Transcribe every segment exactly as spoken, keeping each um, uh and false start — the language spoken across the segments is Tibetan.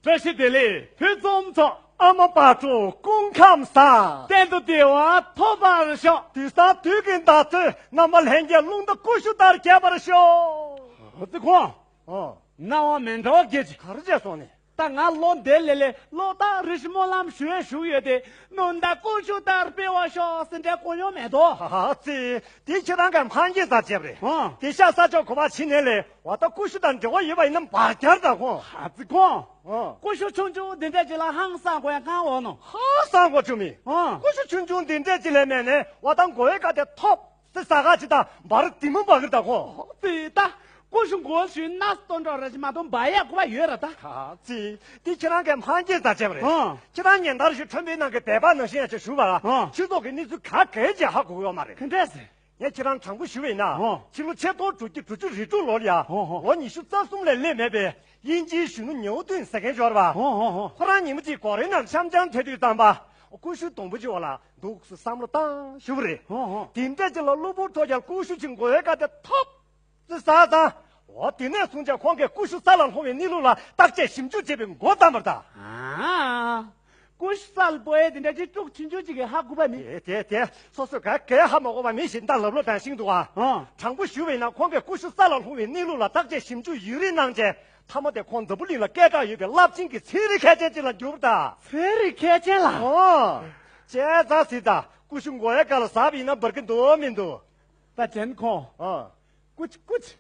བཀྲ་ཤིས་བདེ་ལེགས་ཕུན་སུམ་ཚོགས། ཨ་མ་དཔལ་སྤྲུལ་སྐུ་ཁམས་བཟང་། གཏན་དུ་བདེ་བ་ཐོབ་པར་ཤོག་དུས་སང་དུས་ཀྱི་ཟླ་ཚེས་རྣམ་པ་ལྷན་རྒྱས་རླུང་རྟ་ཀུ་ཤུ་ལྟར་རྒྱས་པར་ཤོག་ཨ་ཙི་ཁོང་། ཨོ། སྣང་བ་མི་འདྲ་བ་སྐྱེས་ཀྱི། ག་རེ་བྱས་སོང་ནས། ད་ང་ལོ་འདིར་ལས་ལས་ལོ་རྟག་རེ་བཞིན་སྨོན་ལམ་ཞུ་ཡས་ཞུ་ཡོད་དེ། རླུང་རྟ་ཀུ་ཤུ་ལྟར་སྤེལ་བར་ཤོག་ཟེར་འདྲའི་གོ་མྱོང་མེད་དོ། ཨ་ཙི། དེ་ཁྱེད་རང་གི་ཕ་གིའི་རྩ་ཆེ་བ་རེད། ཨོ། དེ་ཤ་ས་ཕྱོགས་གོ་བ་ཕྱི་ནས་ལས་བ་ད་ཀུ་ཤུ་དང་འབྲེལ་བ་ཡོད་པ་ཡིན་ན་འབར་རྒྱར་ད་ཁོང་། ཨ་ཙི་ཁོང་། ཨོ། ཀུ་ཤུ་ཆུང་ཆུང་འདི་འདྲ་ཅིག་ལ་ཧང་སང་དགོས་ཡ་གང་འོང་ནོ། ཧང་སང་དགོས་ཆུ་མི། ཨོ། ཀུ་ཤུ་ཆུང་ཆུང་འདི་འདྲ་ཅིག་ལས་མེད་ནས་བ་ད་མགོ་བའི་ཀ་དེ་ཐོབ་སི་ས་ག་ཅི་ད་འབར་དི་མུ་འབར་གི་ད་ཁོ། དེ་ད། ཀུ་ཤུ་མགོ་ཞུས་ན་སྟོན་གྲོགས་ར་ཅི་མ་གཏོང་འབར་ཡ་གོ་བ་ཡོད་ར་ད། ཨ་ཙི། དེ་ཁྱེད་རང་གི་ཕ་གིའི་རྩ་ཆེ་བ་རེད། ཨོ། ཁྱེད་རང་ཉིན་ལྟར་ཞུ་ཁྲོན་པའི་ནང་གི་བལ་པ་ནང་བཞིན་ཡ་ཆེ་ཞུ་བ་ལ། ཨོ། སྤྱི་ཚོགས་ཀྱི་གནས་ཚུལ་ག་གེ་ཅིག་ཧ་གོ་གི་ཡོད་མ་རེད། ག་འདྲས་ཟེར། ངས་ཁྱེད་རང་དྲང་པོ་ཞུ་བས་ན། ཨོ། ཕྱི་ལོ་ཆིག་སྟོང་དྲུག་བརྒྱ་དྲུག་ཅུ་རེ་དྲུག་ལོར་ཡ། ཨོ་ཨོ། ལོ་ཉི་ཤུ་རྩ་གསུམ་ལས་སླེབས་མེད་པའི་དབྱིན་ཇིའི་གཞོན་ནུ་ཉའོ་ཏུན་ཟེར་མཁན་འབྱོར་བ། ཨོ་ཨོ་ཨོ། ཁོ་རང་ཉིན་མོ་གཅིག་གོ་རེ་ནང་འཆམ་འཆམ་འཕྲད་དུས་ཙམ་པ། ཀུ་ཤུ་སྡོང་པོ་ཅིག་འོག་ལ་འདུག་སེ་བསམ་བློ་བཏང་ཞུ་བ་རེད། ཨོ་ཨོ། དེ་འདྲ་ཅིག་ལ་གློ་བུར་ཐོག་ཀྱང་ཀུ་ཤུ་ཅིག་མགོ་བའི་ཀ་དེ་ཐོབ། ཙི་ས་ཙང་། འོ་དེ་ནས་བཟུང་ཀྱང་ཁོང་གིས་ཀུ་ཤུ་ས་ལ་ལྷུང་བའི་གནས་ལུགས་ལ་བརྟག་དཔྱད་ཞིབ་འཇུག་བྱེད་པའི་འགོ་བརྩམས་པར་གདའ། ཨ། ཀུ་ཤུ་ས་ལ་སྤོ་ཡས་དེ་འདྲ་ཅིག་ཀྲུག་ཆུང་ཆུང་ཅིག་གིས་ཧ་གོ་བ་མིན། དེ་དེ་དེ་སོ་སོས་ག་གེ་ཧ་མ་གོ་བ་མིན་ཞེས་ད་ལབ་ལོ་དང་ཤིང་འདུག་ཨ། ཨ། དྲང་པོ་ཞུ་བས་ན་ཁོང་གིས་ཀུ་ཤུ་ས་ལ་ལྷུང་བའི་གནས་ལུགས་ལ་བརྟག་དཔྱད་ཞིབ་འཇུག་ཡུན་རིང་གནང་རྗེས་མཐའ་མ་དེ་ཁོང་འཛམ་བུ་གླིང་ལ་སྐད་གྲགས་ཡོད་པའི་རླབས་ཆེན་གྱི་ཚན་རིག་མཁས་ཅན་ཅིག་ལ་གྱུར་པ་དང་། ཚན་རིག་མཁས་ཅན་ལ། ཨོ། བྱས་ཙང་ཟིག་ད་ཀུ་ཤུ་མགོ་བའི་ཀ་ལ་ཟགས་པ་ཡིན་ན་འབར་གི་འདུག་མི་འདུག་ད་དྲན་ཁོང་། ཨོ། ཀུ་ཤུ་ཀུ་ཤུ།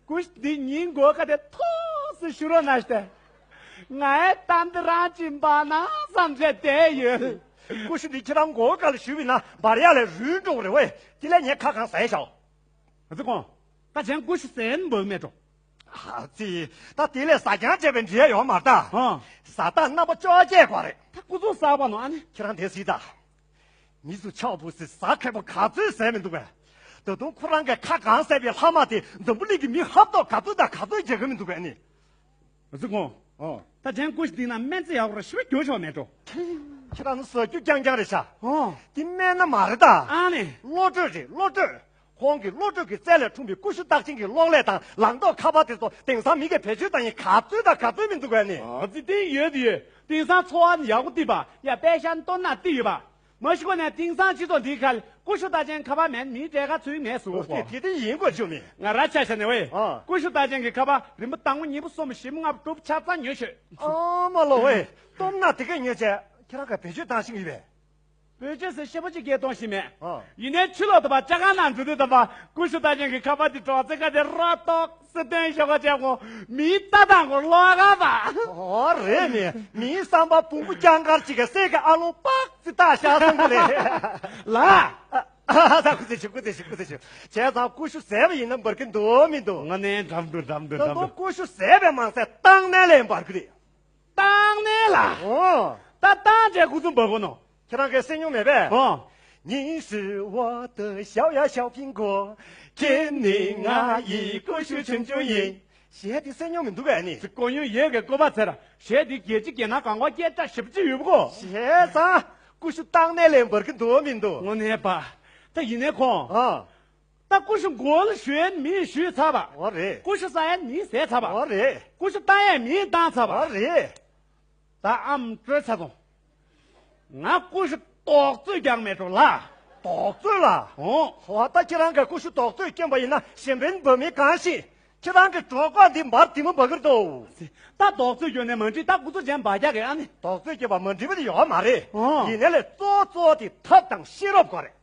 ཀུ་ཤུ་འདི་ཉིན་མགོ་ཀ་དེ་ཐོག་སེ་ཤུ་རོ་ན་ཤྟེ། ང་ཨེ་ཏམ་དེ་རང་ཅིན་པ་ན་བསམ་བྱས་བསྡད་ཡོད། ཀུ་ཤུ་འདི་ཁྱེད་རང་མགོ་ཀ་ལ་ཞུ་བས་ན་འབར་ཡག་ལས་རུལ་འགྲོ་གི་རེད་བས། དེ་ལས་ངས་ཁ་གང་ཟས་ཤོག་ཨ་ཙི་ཁོང་། ད་ཅན་ཀུ་ཤུ་ཟས་ནི་འབོད་མེད་འགྲོ། ཨ་ཙི། ད་དེ་ལས་ཟ་རྐྱང་བྱས་པའི་འབྲེལ་ཡོད་མ་རེད་ད། ཧང་། ཟ་ད་རྣམ་པ་ཅོག་ཅེ་གོ་རེད། ད་ཀུ་ཚུགས་ཟ་བ་ནོ་ཨ་ནི། ཁྱེད་རང་དེ་སྲིད་ད། མི་ཚོ་ཆག་པོ་སི་ཟ་མཁས་པོ་ག་ཚོད་ཟས་མི་འདུག་པས། ད་དུང་ཁོ་རང་གི་ཁ་གང་ཟས་པའི་ལྷག་མ་དེ་འཛམ་བུ་གླིང་གི་མི་ཧབ་ཏོག་ག་ཚོད་དང་ག་ཚོད་རྒྱག་གི་མི་འདུག་པས་ནི། ཨ་ཙི་ཁོང་། ཨོ། ད་ཅན་ཀུ་ཤུ་འདི་ན་སྨན་རྩིས་ཡག་པོ་ར་ཞིབ་རྒྱུ་ཆོག་མེད་འགྲོ། ཁྱེད་རང་ནི་ཟ་རྒྱུ་རྐྱང་རྐྱང་རེད་ཤག་ཨོ། འདི་སྨན་སྣ་མ་རེད་ད། ཨ་ནི། གློ་དྲོད་རེད་གློ་དྲོད། ཁོང་གི་གློ་དྲོད་ཀྱི་རྩལ་ལས་འཁྲུངས་པའི་ཀུ་ཤུ་རྟགས་ཅན་གྱི་གློག་ཀླད་དང་ལག་ཐོགས་ཁ་པར་དེ་ཚོ་དེང་སང་མི་གིས་བེད་སྤྱོད་བཏང་ཡིན་ག་ཚོད་དང་ག་ཚོད་མི་འདུག་གས་ནི། ཨ་ཙི་དེ་ཡོད་དེ་ཡོད། དེང་སང་འཚོ་བ་ནི་ཡག་པོ་བརྟི་བ་ཡ་པད་ཤ་སྟོད་ན་བརྟི་ཡོད་པ། མ་གཞི་གོ་ནས་དེང་སང་སྤྱི་ཚོགས་འདིའི་ཁར་ཀུ་ཤུ་རྟགས་ཅན་ཁ་པར་མེད་མིའི་གྲལ་ཁ་ཚུད་མེད་སུ་གོ། དེ་དེ་ཡིན་དགོས་ཆོག་མི། ང་ར་ཆ་བཞག་ནས་ཝེ། ཨ། ཀུ་ཤུ་རྟགས་ཅན་གྱི་ཁ་པར་རིན་པ་དང་པོ་གཉིས་པ་གསུམ་པ་བཞི་པ་ལྔ་པ་དྲུག་པ་ཆ་ཚང་ཉོས་ཤོད། ཨ་མ་ལོ་ཝེ། སྟོབས་ན་དེ་གས་ཉོས་བྱས་ཁྱེད་རང་ག་བེད་སྤྱོད་བཏང་ཤེས་ཀྱི་ཡོད་པས། བོད་ཆས་སེ་ཤེས་པོ་ཅིག་སྐད་གཏོང་ཤེས་མེད། ཨ། ཡིན་ནའི་ཕྱི་ལོག་ཏུ་བ་ལྕགས་ཁང་ནང་འཛུལ་དུས་ད་བ་ཀུ་ཤུ་རྟགས་ཅན་གྱི་ཁ་པར་དེ་གྲོགས་ཚེ་ཁ་དེ་ར་ཏོག་སེ་སྟོན་ཤོག་ག་བྱས་གོ། མིའི་ལྟ་སྟངས་གོ་ལོག་ག་བ། ཨོ་རེད་མི། མིའི་བསམ་པ་བོང་བུ་རྐྱང་དཀར་ཅིག་གི་སེ་གི་ཨ་ལོང་པག་ཙི་ལྟ་ཤག་བསམ་གི་རེད། ལ། ཨ་ཨ་ད་ཀུ་ཚེ་ཆུ་ཀུ་ཚེ་ཆུ་ཀུ་ཚེ་ཆུ། བྱས་ཙང་ཀུ་ཤུ་ཟས་པ་ཡིན་ན་འབར་གི་འདུག་མི་འདུག་ང་ནས་འགྲམ་འགྲོ་འགྲམ་འགྲོ་ད་འགྲམ་འགྲོ། ཀུ་ཤུ་ཟས་པའི་མང་ཚད་བཏང་ནས་ལས་འབར་གི་རེད། བཏང་ནས་ལ། ཨོ། ད་བཏང་བྱས་ཁུ་ཚུར་འབབ་གོ་ནོ། ཁྱེད་རང་གིས་སེམས་མྱོང་མེད་པས། ཨོ། 你是我的小呀小苹果，甜你爱的果实成就因。 ཞེས་དེ་སེམས་མྱོང་མི་འདུག་གས་ནི། ཅི་ཀོ་ཡུན་ཡོད་གི་ཀོ་པ་ཚེ་ར་ཞེས་དེ་རྒྱལ་སྤྱི་རྒྱལ་ནག་གང་བ་སྐད་གྲགས་ཞིབ་ཅི་ཡོད་གོ། བྱས་ཙང་ཀུ་ཤུ་བཏང་ནས་ལས་འབར་གི་འདུག་མི་འདུག་དངོས་གནས་པ། ད་ཡིན་ནའི་ཁོང་། ཨ། ད་ཀུ་ཤུ་མགོ་ལ་ཞུ་ཡས་མིས་ཞུས་ཚར་བ། འོ་རེད། ཀུ་ཤུ་ཟ་ཡས་མིས་ཟས་ཚར་བ། འོ་རེད། ཀུ་ཤུ་བཏང་ཡས་མིས་བཏང་ཚར་བ། འོ་རེད། ད་ཨམ་སྤྲོད་ཚར་སོང་། ང་ཀུ་ཤུ་དོག་ཚོད་རྒྱག་མེད་འགྲོ་ལ། དོག་ཚོད་ལ། འོ། འོ་ད་ཁྱེད་རང་གིས་ཀུ་ཤུ་དོག་ཚོད་སྐྱོན་པ་ཡིན་ན་གཞན་ཕན་འབབ་མིན་གང་ཤེས། ཁྱེད་རང་གི་གྲོད་ཁོག་འདི་འབར་དི་མ་འབར་གི་འདུག་ད་དོག་ཚོད་སྐྱོན་ནས་མ་འགྲིག་ད་ཁུ་ཚུར་ཅན་འབར་རྒྱག་གི་ཨ་ནི། དོག་ཚོད་སྐྱོན་པ་མ་འགྲིག་པ་དེ་ཡོད་མ་རེད། འོ། ཡིན་ནའི་ལས་གཙོ་བོ་གཙོ་བོ་དེ་ཐབས་དང་ཤེས་རབ་དགོས་རེད།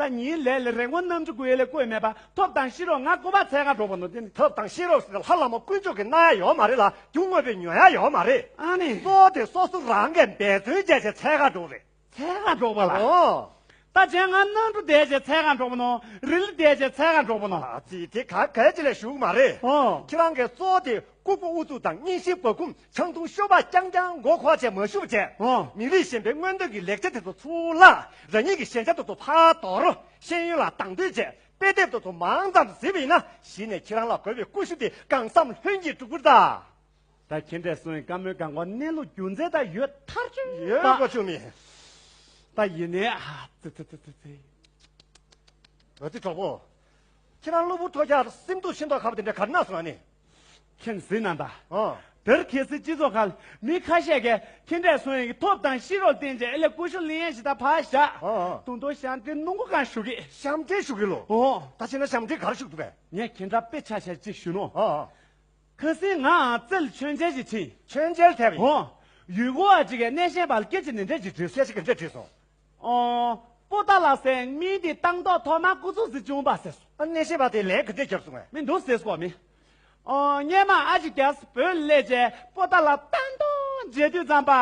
ད་ཉིན་ལས་ལས་རེ་སྔོན་གནམ་གྲུ་ཀུ་ཡེ་ལས་བསྐོས་མེད་པ་ཐོབ་དང་ཤི་རོགས་ང་སྐུ་པ་འཚལ་ག་འགྲོ་བ་ནོ་དེ་ནི། ཐབས་དང་ཤེས་རབ་ཟེར་ལྷ་བླ་མ་དཀོན་མཆོག་གིས་གནང་ཡ་ཡོད་མ་རེད་ལ་རྒྱུ་དངོས་པོས་ཉོ་ཡ་ཡོད་མ་རེད། ཨ་ནི། གཙོ་བོ་དེ་སོ་སོ་རང་གིས་འབད་བརྩོན་བྱས་བྱས་འཚལ་ག་འགྲོ་རེད། འཚལ་ག་འགྲོ་བ་ལ། ཨོ། ད་ཅན་ང་གནམ་གྲུ་བསྡད་བྱས་འཚལ་ག་འགྲོ་བ་ནོ། རི་ལི་བསྡད་བྱས་འཚལ་ག་འགྲོ་བ་ནོ། ཨ་ཙི་དེ་ག་གལ་ཆེ་ལས་ཞུགས་མ་རེད། ཨོ། ཁྱེད་རང་གིས་གཙོ་བོ་དེ། ལྐུགས་པ་ཨུ་ཚུགས་དང་གཉིད་ཤིང་བ་ཁུམ་ཆང་འཐུང་ཤོ་སྦག་རྐྱང་རྐྱང་མགོ་འཁོར་བྱས་མ་བཞུགས་བྱས། ཨོ། མི་རིགས་གཞན་པའི་མངོན་འདོད་ཀྱི་ལེགས་ཆ་དེ་ཚོ་ཚུར་བླངས། རང་ཉིད་ཀྱི་ཞན་ཆ་དེ་ཚོ་ཕར་དོར། ཤེས་ཡོན་ལ་དང་དོད་བྱས་དཔེ་དེབ་དེ་ཚོ་མང་ཙམ་གཟིགས་པ་ཡིན་ན་གཞི་ནས་ཁྱེད་རང་ལ་དགོས་པའི་ཀུ་ཤུ་དེ་གང་བསམ་ལྷུན་གྱིས་འགྲུབ་ཀྱི་རེད་ད། ད་ཁྱེད་འདྲས་སོང་བའི་བཀའ་མོལ་གང་གོ་གནས་ལུགས་རྒྱུ་མཚན་ད་ཡོད་ཐག་ཆོད་ཡོད་པ་གོ་ཆོད་མི། ད་ཡིན་ནའི་ཨ་ཙི་ཙི་ཙི་ཙི་ཙི། ཨ་ཙི་གྲོགས་པོ། ཁྱེད་རང་གློ་བུར་ཐོག་རྒྱག་སེམས་སྡུག་ཤིང་ཏོག་ཁ་པོ་དེ་འདྲ་ག་རེ་ན་སོང་ཨ་ནི། ཁྱེད་ཟིན་ན་ད། ཨོ། དེར་གལ་སྲིད་སྤྱི་ཚོགས་ཁག་ལ་མི་ཁ་ཤས་ཀྱིས་ཁྱེད་འདྲས་སོང་ཡིན་གྱི་ཐོབ་དང་ཤེས་རོགས་བསྟན་བྱས་ཨེ་ལས་ཀུ་ཤུ་ལེན་ཡས་ཞིག་ད་ཕར་བཞག་ཨ་ཨ། དུང་དུང་ཞབས་འདྲེན་གནང་གོ་གང་ཞུ་གི། ཞབས་འདྲེན་ཞུ་གི་ལོ། ཨོ། ད་བྱས་ན་ཞབས་འདྲེན་ག་རེ་ཞུ་གི་འདུག་པས། ངས་ཁྱེད་འདྲ་དཔེ་ཆ་ཤས་ཅིག་ཞུ་ནོ། ཨ་ཨ། ཁ་སང་ང་རྩེ་ལ་མཆོད་མཇལ་ཅིག་ཕྱིན། མཆོད་མཇལ་ཐེབས་ཡིན། ཨོ། ཡུལ་སྐོར་བ་ཅིག་གིས་སྣེ་ཤན་པ་ལ་སྐད་ཆ་འདི་འདྲས་ཅིག་དྲིས་སོང་། སྐད་ཆ་ག་འདྲས་དྲིས་སོང་། ཨོ། པོ་ཏཱ་ལ་ཟེར་མི་འདི་བཏང་ཐོག་ཐོག་མར་སྐུ་ཚུགས་སུ་བྱུང་བ་ཟེར་སོང་། ཨ་སྣེ་ཤན་པ་དེ་ལན་ག་འདྲས་བརྒྱབ་སོང་ངས། མི་འདུག་ཟེར་སྐོར་མི། ཨོ། སྔོན་མ་ཨ་ཅེ་རྒྱ་སེ་བོད་སླེབས་རྗེས་པོ་ཏཱ་ལ་བཏང་ཐོག་མཇལ་དུས་ཙམ་པ།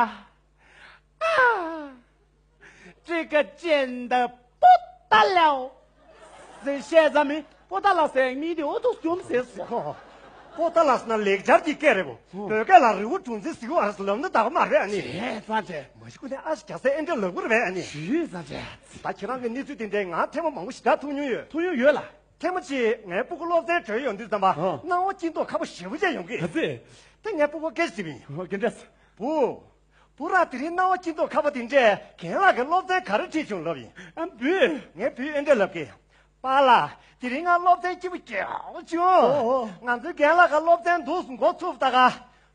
ཨ། ཀྲི་ཀ་ཅན་ད་པོ་ཏཱ་ལའོ་ཟེར་བཤད་ཙམ་མི་པོ་ཏཱ་ལ་ཟེར་མི་དེ་འོ་ཐུག་བྱུང་ཟེར་སོང་། པོ་ཏཱ་ལ་ཟེར་ན་ལེགས་སྦྱར་གྱི་སྐད་རེད་བོ། བོད་སྐད་ལ་རི་བོ་གྲུ་འཛིན་ཟེར་བ་ལབ་ན་འདག་པ་མ་རེད་ཨ་ནི། བྱས་ཙང་བྱས། མ་གཞི་ཁོ་ནས་ཨ་ཅེ་རྒྱ་སེ་ཨེ་འདྲ་ལབ་དགོས་རེད་པས་ཨ་ནི། བྱས་ཙང་བྱས། ད་ཁྱེད་རང་གི་གནས་ཚུལ་དེ་འདྲའི་ང་ཐེངས་མ་མང་པོ་ཞེ་དྲག་ཐུག་མྱོང་ཡོད། ཐུག་མྱོང་ཡོད་ལ། ཐེངས་མ་གཅིག་ངའི་སྤུ་གུ་སློབ་ཚན་གྲོལ་ཡོང་དུས་ཙམ་པ། ཨ། སྣང་བ་སྐྱིད་མདོག་ཁ་པོ་ཞེ་པོ་ཅིག་ཡོང་གི། ག་ཚོད། དེ་ངའི་སྤུ་གུ་སྐད་ཆ་དྲིས་པ་ཡིན། ཨོ་ག་འདྲས། བུ། བུ་རང་དེ་རིང་སྣང་བ་སྐྱིད་མདོག་ཁ་པོ་དེ་འདྲས་རྒན་ལགས་ཀྱིས་སློབ་ཚན་ག་རེ་ཁྲིད་བྱུང་ལབ་ཡིན། ཨ་བུ། ངའི་བུས་ཨེ་འདྲས་ལབ་ཀི། པཱ་ལགས། དེ་རིང་ང་སློབ་ཚན་སྐྱིད་པོ་རྒྱག་བྱུང་། ཨོ་ཨོ། ང་ཚོའི་རྒན་ལགས་ཀྱིས་སློབ་ཚན་འདུག་སེ་འགོ་ཚུགས་ད་ག་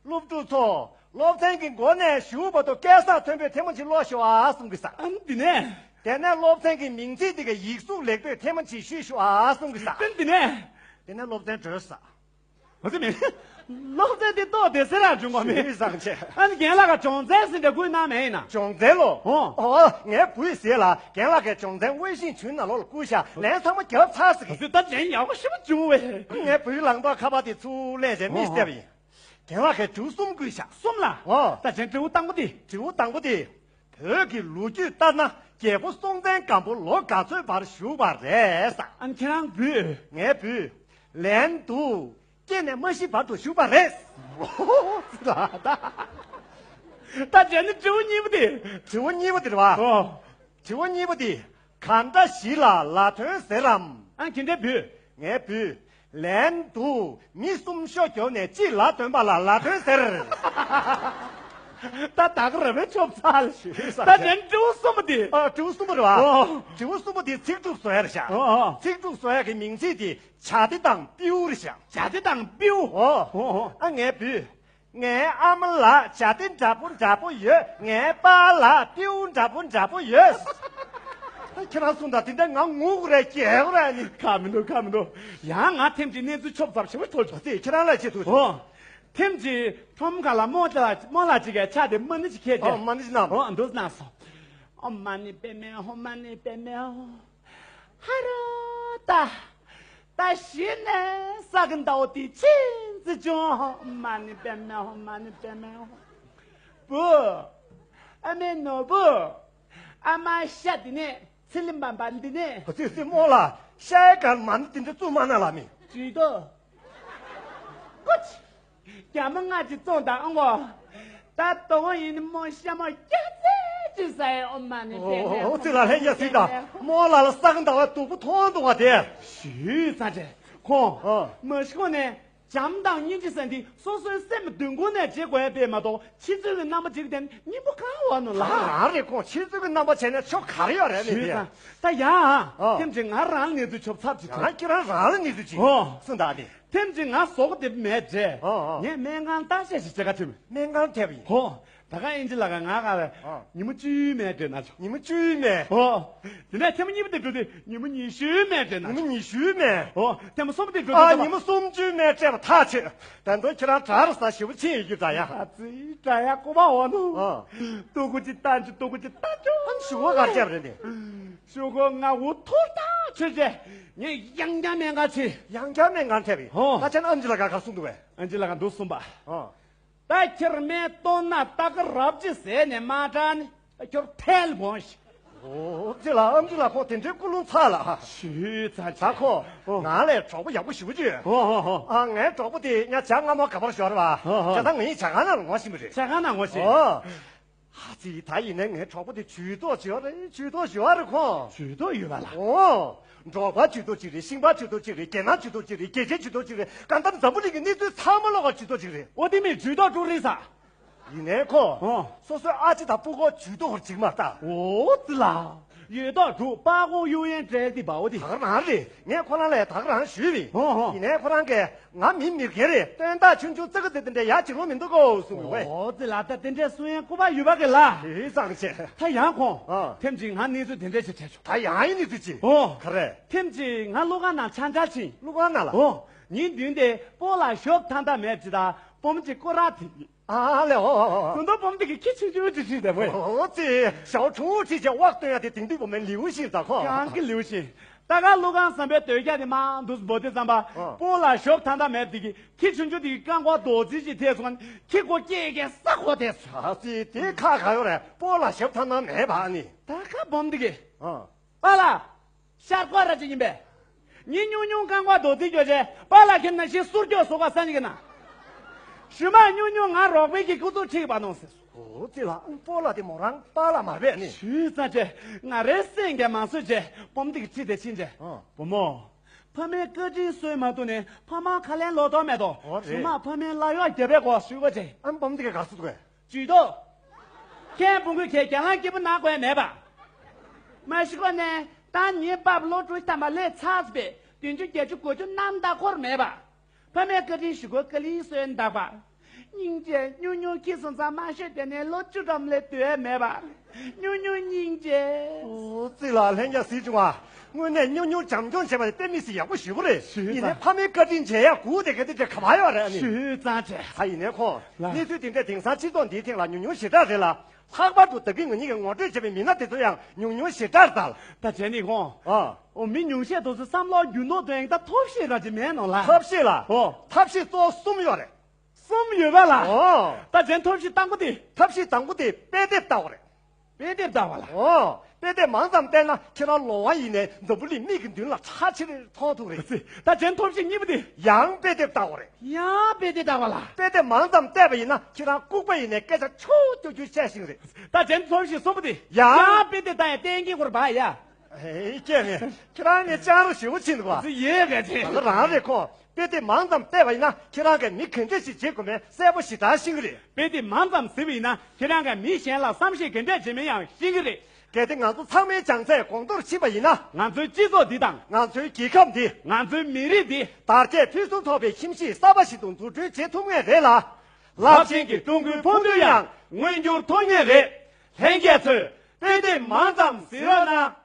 སློབ་ཕྲུག་ཚོ། སློབ་ཚན་གྱི་འགོ་ནས་གཞུག་བར་དུ་སྐལ་བཟང་མཐོན་པོས་ཐེངས་མ་གཅིག་ཀློག་ཤོག་ཨ་གསུང་གི་ས། ཨ་ནི་དེ་ནས། དེ་ནས་སློབ་ཚན་གྱི་མིང་ཚིག་དེ་གའི་ཡིག་གཟུགས་ལེགས་པོས་ཐེངས་མ་གཅིག་ཤོད་ཤོག་ཨ་གསུང་གི་ས། ཨ་ནི་དེ་ནས། དེ་ནས་སློབ་ཚན་གྲོལ་ས། ཨ་ཙི་མེད། སློབ་ཚན་དེ་ཏོག་དེ་སེ་ར་བྱུང་བ་མེད། ཞེས་བཟང་ཆེ། ཨ་ནི་རྒན་ལགས་ཀྱིས་སྦྱོང་ཚན་ཟེར་འདྲ་བསྐུར་གནང་མེད་ཡིན་ན། སྦྱོང་ཚན་ལོ། ཨོ། ཨོ་ངའི་བུས་ཟེར་ལ་རྒན་ལགས་ཀྱིས་སྦྱོང་ཚན་དབྱེ་ཞིབ་བྱུང་ནང་ལོགས་ལ་བསྐུར་ཤག་ལན་ཚང་མ་རྒྱབ་ཚར་ཟེར་གི། ཨ་ཙི་ད་དྲན་ཡག་པོ་ཞེ་པོ་བྱུང་བས། ངའི་བུའི་ལག་ཐོག་ཁ་པར་དེ་ཚུར་ལེན་བྱས་མིས་བལྟས་པ་ཡིན། རྒན་ལགས་ཀྱིས་དྲི་བ་གསུམ་བསྐུར་ཤག་གསུམ་ལ། ཨོ། ད་བྱས་དྲི་བ་དང་པོ་དེ། དྲི་བ་དང་པོ་དེ། བོད་ཀྱི་ལོ་རྒྱུས་ལྟར་ན་རྒྱལ་པོ་སྲོང་བཙན་སྒམ་པོ་ལོ་ག་ཚོད་བར་བཞུགས་པ་རེད་ཟེར། ཨ་ནི་ཁྱེད་རང་བུས། ངའི་བུས། ལན་དུ། སྐྱེས་ནས་མ་ཤི་བར་དུ་བཞུགས་པ་རེད། ད་བྱས་ན་དྲི་བ་གཉིས་པ་དེ། དྲི་བ་གཉིས་པ་དེ་རེད་བ། ཨོ། དྲི་བ་གཉིས་པ་དེ། གང་འདྲ་ཞིག་ལ་ལ་དོན་ཟེར་རམ། ཨ་ནི་དེ་འདྲའི་བུས། ངའི་བུས། ལན་དུ། མི་གསུམ་ཤོ་རྒྱོབ་ནས་གཅིག་ལ་དོན་པ་ལ་ལ་དོན་ཟེར། ད་ད་ག་རང་མེད་ཆོབ་ཚར། ད་དེ་དྲི་བ་གསུམ་པ་དེ། ཨ་དྲི་བ་གསུམ་པ་རེད་བ། ཨོ། དྲི་བ་གསུམ་པ་དེ་ཚིག་གྲུབ་བཟོ་ཡ་རེད་ཤག་ཨོ་ཨོ། ཚིག་གྲུབ་བཟོ་ཡ་གི་མིང་ཚིག་དེ་བྱ་དེ་དང་པིའུ་རེད་ཤག་བྱ་དེ་དང་པིའུ། ཨོ། ཨོ་ཨོ། ཨ་ངའི་བུས། ངའི་ཨ་མ་ལགས་བྱ་དེ་འདྲ་པོ་འདྲ་པོ་ཡོད། ངའི་པཱ་ལགས་པིའུ་འདྲ་པོ་འདྲ་པོ་ཡོད། ད་ཁྱེད་རང་གསུངས་དང་དེ་འདྲ་ང་ངུ་དགོས་རེད་སྐྱེལ་དགོས་རེད་ནི། ཁག་མི་འདུག་ཁག་མི་འདུག་ཡང་ང་ཐེངས་གཅིག་གནས་ཚུལ་ཆོབ་ཚར་ཞེ་པོ་ཐོལ་བྱུང་། དེ་ཁྱེད་རང་ལ་ཆེད་དུ། ཨོ། ཐེངས་གཅིག་ཁྲོམ་ཁ་ལ་རྨོ་ལགས་རྨོ་ལགས་གཅིག་གིས་ཕྱག་དེ་རྨ་ནི་ཅིག་ཁྱེར་ཏེ། ཨོ་རྨ་ནི་ཅིག་གནང་། ཨོ་འདུག་གནང་སོང་། ཨོ་མ་ཎི་པདྨེ་ཧོ་མ་ཎི་པདྨེ་ཧོ། ཧ་རོ་ད། ད་གཞི་ནས་ས་གི་ཟླ་བ་དེ་ཕྱིན་ཙི་བྱུང་། མ་ཎི་པདྨེ་ཧོ་མ་ཎི་པདྨེ་ཧོ། བུ། ཨ་མའི་ནོར་བུ། ཨ་མ་ཤ་འདི་ནས་ཚི་ལི་འབའ་འབའ་འདི་ནས། ཨ་ཙི་ཙི་རྨོ་ལགས་ཤའི་གར་མ་ཎི་འདི་འདྲ་བཙུགས་མ་གནང་ལ་མི། ཇུས་གཏོགས། ཀོ་ཅི། རྒྱ་མོ་ལྔ་གཅིག་བཙོང་དང་ཨང་གོ། ད་དོ་དགོང་ཡིན་ནི་རྨོ་ཤ་མོ་སྐྱ་ཙེ་ཅིག་ཟ་ཡི། ཨོ་མ་ཎི་པདྨེ། ཨོ་ཙི་ལ་ལྷན་རྒྱས་གཟིགས་དང་། རྨོ་ལགས་ལ་ས་གི་ཟླ་བའི་སྡུག་པོ་མཐོང་འདུག་བ་དེ། ཞུས་ཙང་བྱས་ཁོང་། ཨ། མ་གཞི་ཁོང་ནས་བྱམས་དང་སྙིང་རྗེ་ཟེར་འདི་སོ་སོའི་སེམས་མདུན་ཁོང་ནས་བརྗེད་དགོས་ཡ་དཔེ་མ་གཏོགས་ཕྱི་ཚུལ་གྱི་རྣམ་པ་བརྗེད་ཀྱི་དེ་སྙིང་པོ་གང་ཡོད་ནོ་ལ། ད་རང་རེད་ཁོང་ཕྱི་ཚུལ་གྱི་རྣམ་པ་བྱས་ནས་ཆོ་ག་རེ་ཡོད་རེད་ནི་ཞུས་དེ། ཙང་ད་ཡ། ཨ། ཐེངས་གཅིག་ང་རང་ལ་གནས་ཚུལ་ཆོབ་ཚབ་ཅིག་ཐོན། ང་ཁྱེད་རང་རང་ལ་གནས་ཚུལ་ཅིག་ཨོ། གསུངས་དང་དེ། ཐེངས་གཅིག་ང་ཟོག་པོ་དེབ་མེད་དྲས། ཨོ་ཨོ། ངས་སྨན་ཁང་བརྟག་དཔྱད་ཞིག་བྱེད་ག་ཁྲིད། སྨན་ཁང་ཐེབས་ཡིན། ཧོ། ད་ག་ཨིན་ཇི་ལ་ག་ང་ག་ལ། ཨོ། ཉི་མ་བཅུའི་མེད་དྲས་ན་ཆོག་ཉི་མ་བཅུའི་མེད། ཧོ། དེ་ནས་ཐེངས་མ་གཉིས་པ་དེ་འགྲོ་དུས་ཉི་མ་ཉི་ཤུའི་མེད་དྲས་ན་ཉི་མ་ཆོག་ཉི་ཤུའི་མེད། ཧོ། ཐེངས་མ་གསུམ་པ་དེ་འགྲོ་ཨ་དུས་ཉི་མ་སུམ་ཅུའི་མེད་སྤྲད་པ་ཐག་ཆོད། ད་དུང་ཁྱེད་རང་དྲག་ར་ས་ཞེ་པོ་ཕྱིན་ཡོད་རྒྱུ་འདྲ་ཡ། ཨ་ཙི་དྲག་ཡ་ཀོ་མ་འོ་ནོ། ཨོ། ཏུ་ཀུ་ཅི་ལྟ་ཅི་ཏུ་ཀུ་ཅི་ལྟ་ཅོ། ཨ་ཞུ་བ་ག་རེ་བྱས་པ་རེད་དེ། ཞུ་གོ་ང་འུ་ཐུར་ཐག་ཆོད་རྗེས་ངས་ཡང་བསྐྱར་སྨན་ཁང་ཕྱིན། ཡང་བསྐྱར་སྨན་ཁང་ཐེབས་ཡིན། ཧོ། ད་ཁྱེད་ཨམ་ཆི་ལ་ག་ག་གསུངས་འདུག་བས། ཨམ་ཆི་ལ་ག་འདུག་གསུངས་པ། ཧོ། ད་ཁྱེར་སྨན་གཏོང་ན་ད་ག་རབ་ཅི་ཟས་ནས་མ་དྲག་ནི་ད་ཁྱོར་ཐལ་མོ་ཞིག་ཨོ་ཙི་ལ་ཨམ་ཆི་ལ་ཁོང་དེ་འདྲའི་ཀུན་སློང་ཚ་ལ། ཞུས་ཚ་ད་ཁོ། ཧོ། ང་ལས་གྲོགས་པོ་ཡག་པོ་ཞེ་པོ་ཅིག་ཡོད། ཧོ་ཧོ་ཧོ། ཨ་ངའི་གྲོགས་པོ་དེ་ཉ་བྱ་རྔ་མོ་ག་པར་ཞོར་བ། ཧོ་ཧོ། བྱ་ད་ངའི་བྱ་ཁང་ནང་ལ་ངོ་ཤེས་པ་རེད། བྱ་ཁང་ནང་ངོ་ཤེས། ཨོ། ཨ་ཙི་ད་ཡིན་ནའི་ངའི་གྲོགས་པོ་དེ་ཇུས་གཏོགས་ཅིག་ཡོད་རེད། ཇུས་གཏོགས་ཞུ་བ་རེད་ཁོང་། ཇུས་གཏོགས་ཡོད་པ་ལ། ཨོ། འབྲོག་པ་ཇུས་གཏོགས་ཅིག་རེད། ཤིང་པ་ཇུས་གཏོགས་ཅིག་རེད། རྒྱལ་ནང་ཇུས་གཏོགས་ཅིག་རེད། རྒྱལ་ཆེན་ཇུས་གཏོགས་ཅིག་རེད། གང་ལྟར་འཛམ་བུ་གླིང་གི་གནས་ཚུལ་ཚང་མ་ཀློག་ག་ཇུས་གཏོགས་ཅིག་རེད། ཨོ་དེ་མིན་ཇུས་གཏོགས་དཀྲུག་རེད་ས། ཡིན་ནའི་ཁོ། ཨོ། སོ་སོའི་ཨ་ཅེ་དང་སྤུ་གུ་ཇུས་གཏོགས་ཅིག་མ་ལྟ། ཨོ་ཙི་ལ། ཡོད་མདོག་དྲུག་པགས་ཀོ་གཡུ་ཡན་བྲལ་ཏེ་བའོ་དེ། ད་ག་རང་རེད། ངས་ཁོ་རང་ལ་ད་ག་རང་ཞུས་པས། ཧོ་ཧོ། ཡིན་ནའི་ཁོ་རང་གིས་ང་མི་མི་རྒན་རེད། སྟོན་ཐོག་ཆུང་ཆུང་ཙག་གི་ཙིག་དེ་འདྲ་ཡག་ཅིག་ལོ་མི་འདུག་གོ་གསུང་གི་ཝེ། ཨོ་ཙི་ལ་ད་དེ་འདྲའི་གསུང་ཡན་སྐུ་པ་ཡོད་པ་གི་ལ། དེ་ཙང་ཆེ། ད་ཡང་ཁོང་། ཨ། ཐེམ་ཅིག་ང་གནས་ཚུལ་དེ་འདྲ་ཞིག་བྱས་ཆོག་ད་ཡང་ཡིན་ནི་ཚུལ་ཅི། ཨོ། ག་རེ། ཐེམ་ཅིག་ང་ཀླུ་ཁང་ནང་ཆང་འཇལ་ཕྱིན། ཀླུ་ཁང་ནང་ལ། ཨོ། ཉིན་བདུན་དེ་སྤོ་ལགས་ཞོབ་ཐང་ཐང་མེད་ཅི་ད་སྤོམ་ཅིག་སྐོར་ར་དེ། ཨ་ལེ་ཨོ། ཀུན་ཏུ་སྤོམ་འདི་གི་ཁྱི་ཆུང་ཆུང་ཅིག་ཁྲིད་དེ་མོད། ཨོ་ཙི། ཞའོ་ཁྲུང་ཁྲིད་ཅེས་དབག་སྟོན་ཡ་དེ་དེང་དུས་བུ་མོའི་ལེའུ་ཤིང་ད་ཁོ། གང་གི་ལེའུ་ཤིང་། ད་ག་ཀླུ་ཁང་བསམ་པའི་སྟོད་རྒྱ་དེ་མང་དུ་འབོ་དེ་བརྩམས་པ། ཨ། སྤོ་ལགས་ཞོབ་ཐང་ཐང་མེད་འདི་གི་ཁྱི་ཆུང་ཆུང་འདི་གི་རྐང་པ་རྡོག་རྫིས་ཅིག་ཐེབས་སོང་། ཁྱི་མགོ་སྐྱེས་ཀྱི་ས་གོ་དེ་སོང་། ཨ་ཙི་དེ་ཁ་ག་ཡོད་རེད། སྤོ་ལགས་ཞོབ་ཐང་ཐང་མེད་པ་ནི། ད་ག་སྤོམ་འདི་གི། ཨ། པཱ་ལགས། ཤར་སྐོར་ར་ཅིག་ཡིན་པས། ཉིན་ཉུང་ཉུང་རྐང་པ་རྡོག་རྫིས་སྐྱོ་ཆེ་པཱ་ལགས་ཁྱིམ་ན་ཤི་གསུར་སྐྱོ་སོགས་པ་ས་ཉིག་གི་ན། ཞུ་མ་ཉུང་ཉུང་ང་རོགས་པའི་གི་སྐུ་གཟུགས་ཁྲིད་པ་གནང་ཟེར། ཨོ་ཙི་ལ་སྤོ་ལགས་དེ་མོ་རང་པཱ་ལགས་མ་རེད་ནི། ཞུས་ཙང་ཆེ། ང་རའི་སེམས་ཀྱི་མང་སོས་ཆེ་སྤོམ་འདི་གི་ཁྲིད་དེ་ཕྱིན་ཆེ། ཨ། བུ་མོ། ཕ་མའི་བཀའ་དྲིན་གསོས་མ་ཐུབ་ནས་ཕ་མ་ཁ་ལན་ལོག་ཐོག་མེད་དོ། ཨོ་རེད། ཞུ་མ་ཕ་མའི་ལ་གཡོག་རྒྱབ་པའི་སྐོར་ཞུ་དགོས་ཆེ། ཨ་སྤོམ་འདི་གི་ག་སུ་དགོས། ཇུས་གཏོགས། ཁྱེད་བུ་མོས་ཁྱེད་རྒྱ་ལང་སྐྱིད་པོ་ན་དགོས་མེད་པ། མ་ཤི་ཁོ་ནས་ད་ཉིན་པབ་ལོ་དྲུག་ཐམ་པ་ལས་ཚར་སི་པས་བདུན་ཅུ་བརྒྱད་ཅུ་དགུ་བཅུ་ནམ་ཟླ་འཁོར་མེད་པ། ཕ་མའི་བཀའ་དྲིན་ཞུ་དགོས་བཀའ་ལན་གསོལ་འདག་པ། སྙིང་རྗེ། ཉུང་ཉུང་ཁྱི་སོང་ཙང་མ་ཤོད་དེ་ནས་ལོ་བཅུ་ཙམ་ལས་སྡོད་མེད་པ། ཉུང་ཉུང་སྙིང་རྗེ། ཨོ་ཙི་ལ་ལྷན་རྒྱས་གཟིགས་བྱུང་བ། དངོས་གནས་ཉུང་ཉུང་བྱམས་སྐྱོང་བྱེད་པ་དེ་དཔེ་མི་སྲིད་ཡག་པོ་ཞེ་པོ་རེད། ཞུས་ཡིན་ནའི་ཙང་། ཕ་མའི་བཀའ་དྲིན་འཇལ་ཡག་སྒུག་བསྡད་མཁན་དེ་འདྲ་ག་པར་ཡོད་རེད་ཨ་ནི། ཞུས་ཙང་ཆེ། ད་ཡིན་ནའི་ཁོང་། ལ། གནས་ཚུལ་དེ་འདྲ་དེང་སང་སྤྱི་ཚོགས་འདིའི་སྟེང་ལ་ཉུང་ཉུང་ཞེ་དྲག་རེད་ལ། ལྷག་པར་དུ་ད་གིན་ང་གཉིས་ཀྱིས་ངོ་སྤྲོད་བྱས་པའི་མི་སྣ་དེ་ཚོ་ཡང་ཉུང་ཉུང་ཞེ་དྲག་རེད་ད། ད་བྱས་ནི་ཁོང་། ཨ། ཨོ་མི་ཉུང་ཤས་དེ་ཚོ་བསམ་བློ་འགྱུར་ལྡོག་གཏོང་ཡག་ད་ཐབས་ཤེས་ར་ཅིག་མེད་ནོ་ལ། ཐབས་ཤེས་ལ། ཨོ། ཐབས་ཤེས་གཙོ་བོ་གསུམ་ཡོད་རེད། གསུམ་ཡོད་པ་ལ། ཨོ། ད་བྱས་ཐབས་ཤེས་དང་པོ་དེ། ཐབས་ཤེས་དང་པོ་དེ་དཔེ་དེབ་ལྟ་བ་རེད། དཔེ་དེབ་ལྟ་བ་ལ། ཨོ། དཔེ་དེབ་མང་ཙམ་བལྟས་ན་ཁྱེད་རང་ལོང་བ་ཡིན་ནའི་འཛམ་བུ་གླིང་མིག་གི་མདུན་ལ་ཁྲ་ཆེར་མཐོང་ཐུབ་རེད། ད་བྱས་ཐབས་ཤེས་གཉིས་པ་དེ། ཡང་དཔེ་དེབ་ལྟ་བ་རེད། ཡང་དཔེ་དེབ་ལྟ་བ་ལ། དཔེ་དེབ་མང་ཙམ་བལྟས་པ་ཡིན་ན་ཁྱེད་རང་ལྐུགས་པ་ཡིན་ནའི་སྐད་ཆ་ཆུང་ཀྱོག་ཀྱོག་བཤད་ཤེས་རེད། ད་བྱས་ཐབས་ཤེས་གསུམ་པ་དེ། ཡང་། ཡང་དཔེ་དེབ་ལྟ་ཡང་ལྟས་ངན་སྐོར་བ་ཡ། ཨེ་ཀྱེ་ངས་ཁྱེད་རང་ངས་ལྕང་རོ་ཞེ་པོ་ཕྱིན་འདུག་བ། ཡོད་ག་ཅེ། ད་རང་རེད་ཁོ། དཔེ་དེབ་མང་ཙམ་བལྟས་པ་ཡིན་ན་ཁྱེད་རང་གིས་མི་ག་འདྲ་ཞིག་བྱེད་དགོས་མིན་གསལ་པོ་ཞེ་དྲག་ཤེས་ཀྱི་རེད། དཔེ་དེབ་མང་ཙམ་གཟིགས་པ་ཡིན་ན་ཁྱེད་རང་གིས་མི་གཞན་ལ་བསམ་ཤེས་ག་འདྲ་བྱེད་མིན་ཡང་ཤེས་ཀྱི་རེད། གལ་ཏེ་ང་ཚོ་ཚང་མའི་བྱང་ཚད་གོང་མཐོར་ཕྱིན་པ་ཡིན་ན། ང་ཚོའི་སྤྱི་ཚོགས་འདི་དང་། ང་ཚོའི་རྒྱལ་ཁབ་འདི། ང་ཚོའི་མི་རིགས་འདི། དར་རྒྱས་ཕུན་སུམ་ཚོགས་པའི་ཁྱིམ་གཞིས་གསར་པ་ཞིག་ཏུ་འཛུགས་སྐྲུན་བྱེད་ཐུབ་ངེས་རེད་ལ། རླབས་ཆེན་གྱི་ཀྲུང་གོའི་ཕུགས་འདུན་ཡང་མངོན་འགྱུར་ཐུབ་ངེས་རེད། ལྷན་རྒྱས་ཚོས་དཔེ་དེབ་མང་ཙམ་གཟིགས་རོགས་གནང་།